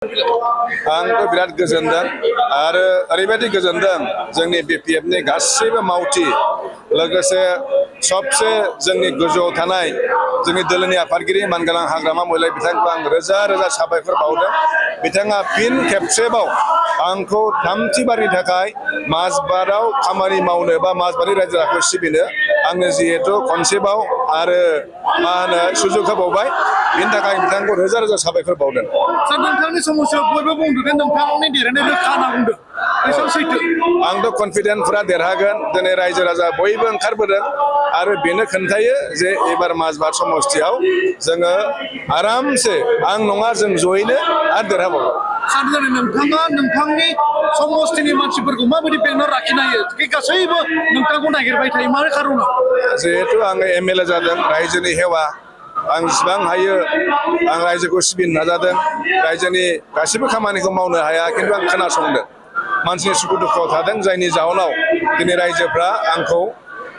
आंथ' बिराद गोजोनदों आरो ओरैबायदि गोजोनदों जोंनि BPF नि गासैबो मावथि लोगोसे सबसे जोंनि गोजौआव थानाय जोंनि दोलोनि आफादगिरि मानगोनां हाग्रामा महिला बिथांखौ आं रोजा रोजा साबायखर बावदों। बिथाङा फिन खेबसेबाव आंखौ थामथि बारनि थाखाय माजबाराव खामानि मावनो बा माजबारि रायजो राजाखौ सिबिनो आंनो जिहेतु खनसेबाव आरो मा होनो सुजुग होबावबाय बिनि थाखाय बिथांखौ रोजा रोजा साबायखर बावदों। सार नोंथांनि समाजाव बयबो बुंदों दे नोंथांनि देरहानाय रोखा होनना बुंदों बेसेबां सैथो? आंथ' कनफिडेन्टफोरा देरहागोन दिनै रायजो राजा बयबो ओंखारबोदों आरो बेनो खोन्थायो जे एबार माजबाद समस्थियाव जोङो आरामसे आं नङा जों जयैनो आरो देरहाबावगोन। सार दिनै नोंथाङा नोंथांनि समस्थिनि मानसिफोरखौ माबायदि बेंनाव लाखिनो हायो गासैबो नोंथांखौ नागिरबाय थायो मा खार'नाव? जिहेतु आङो MLA जादों रायजोनि हेवा आं जेसेबां हायो आं रायजोखौ सिबिनो नाजादों रायजोनि गासैबो खामानिखौ मावनो हाया खिन्थु आं खोनासंदों मानसिनि सुखु दुखुआव थादों जायनि जाहोनाव दिनै रायजोफ्रा आंखौ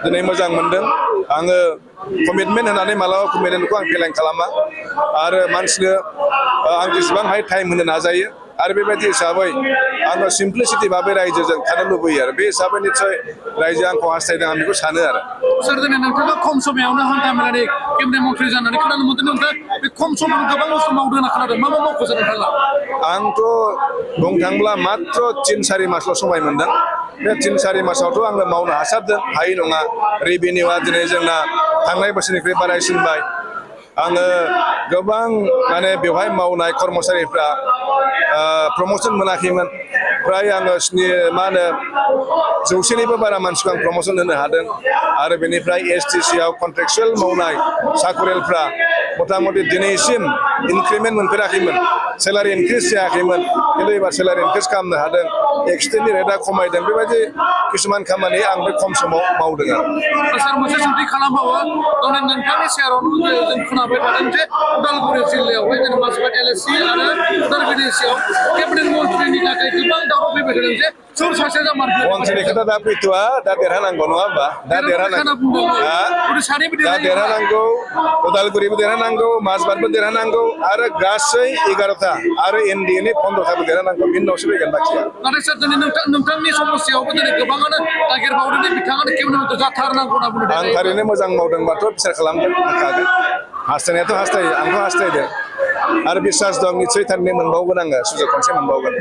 दिनै मोजां मोनदों। आङो कमिटमेन्ट होनानै मालाबा कमिटमेन्टखौ आं फेलें खालामा आरो मानसिनो आं जेसेबां हायो टाइम होनो नाजायो आरो बेबायदि हिसाबै आङो सिम्प्लिसिटि भाबै रायजोजों थानो लुबैयो आरो बे हिसाबै निस्सय रायजोआ आंखौ हास्थायदों आं बेखौ सानो आरो। सार दिनै नोंथाङा खम समायावनो हान्था मेलानि केबिनेट मन्थ्रि जानानै खोनानो मोनदों नोंथाङा बे खम समावनो गोबां बुस्थु मावदों होनना खोनादों मा मावखो सार नोंथाङा? आंथ' बुंनो थाङोब्ला मात्र 3-4 मासल' समाय मोनदों। बे 3-4 मासावथ' आङो मावनो हासाबदों हायै नङा। रेभिनिउआ दिनै जोंना थांनाय बोसोरनिफ्राय बारायसिनबाय। आङो गोबां माने बेवहाय मावनाय कर्मचारिफ्रा प्रम'सन मोनाखैमोन फ्राय आङो मा होनो 100निबो बारा मानसिखौ आं प्रम'सन होनो हादों आरो बेनिफ्राय STC आव कन्ट्रेक्सुवेल मावनाय साखरियालफ्रा मथा मथि दिनैसिम इनक्रिमेन्ट मोनफेराखैमोन सेलारि इनक्रिज जायाखैमोन खिन्थु एबार सेलारि इनक्रिज खालामनो हादों एक्सटेन्डनि रेटआ खमायदों बेबायदि किसुमान खामानि आं बे खम समाव मावदों आरो। सार मोनसे सोंथि खालामबावो नोंथांनि सेरावनो जों खोनाबाय थादों जे उदालगुरि जिल्लायावहाय जेनेबा माजबाद LSC आरो उदालगुरि LSC केबिनेट मन्थ्रिनि थाखाय गोबां दावराव फैबाय थादों जे सोर सासे जामारगोन? मन्थ्रिनि खोथा दा फैथ'वा दा देरहानांगौ नङा होमबा? दा देरहानांगौ उदालगुरिबो देरहानांगौ माजबादबो देरहानांगौ आरो गासै 11टा आरो NDA नि 15टाबो देरहानांगौ बिनि उनावसो फैगोन बाखिया। नाथाय सार दिनै नोंथांनि समस्यायावबो दिनै गोबांआनो नागिरबावदों दि बिथाङानो केबिनेट मन्थ्रि जाथारनांगौ होनना बुंदों। आं थारैनो मोजां मावदोंबाथ' बिसार खालामगोन हाखागोन हास्थायनायाथ' हास्थायो आंथ' हास्थायदों आरो बिसास दं निस्सय थारैनो मोनबावगोन आङो सुजुग खनसे मोनबावगोन।